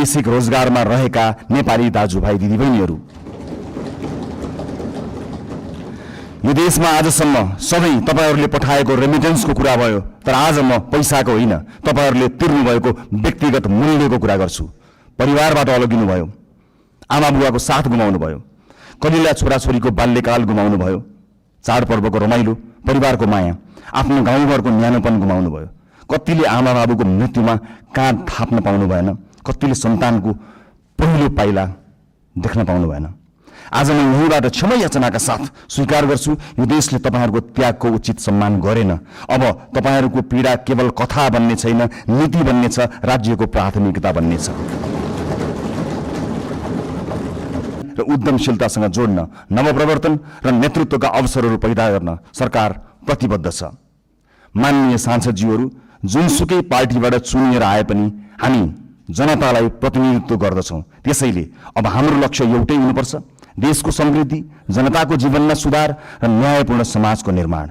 वैदेशिक रोजगारमा रहेका नेपाली दाजुभाइ दिदीबहिनीहरू, यो देशमा आजसम्म सधैँ तपाईहरूले पठाएको रेमिटेन्सको कुरा भयो, तर आज म पैसाको होइन, तपाईहरूले तिर्नु भएको व्यक्तिगत मूल्यको कुरा गर्छु। परिवारबाट अलगिनु भयो, आमा बुवाको साथ गुमाउनु भयो, कलिला छोराछोरीको बाल्यकाल गुमाउनु भयो, चाडपर्वको रमाइलो, परिवारको माया, आफ्नो गाउँघरको न्यानोपन गुमाउनु भयो। कतिले आमा बाबुको मृत्युमा काँध थाप्न पाउनु भएन, कतिले सन्तानको पहिलो पाइला देख्न पाउनु भएन। आज म यहीँबाट क्षमा याचनाका साथ स्वीकार गर्छु, यो देशले तपाईहरूको त्यागको उचित सम्मान गरेन। अब तपाईहरूको पीडा केवल कथा बन्ने छैन, नीति बन्ने छ, राज्यको प्राथमिकता बन्ने छ। र उद्यमशीलतासँग जोड्न, नवप्रवर्तन र नेतृत्वका अवसरहरू पैदा गर्न सरकार प्रतिबद्ध छ। माननीय सांसदज्यूहरू, जुनसुकै पार्टीबाट चुनिएर आए पनि हामी जनतालाई प्रतिनिधित्व गर्दछौँ। त्यसैले अब हाम्रो लक्ष्य एउटै हुनुपर्छ, देशको समृद्धि, जनताको जीवनमा सुधार र न्यायपूर्ण समाजको निर्माण।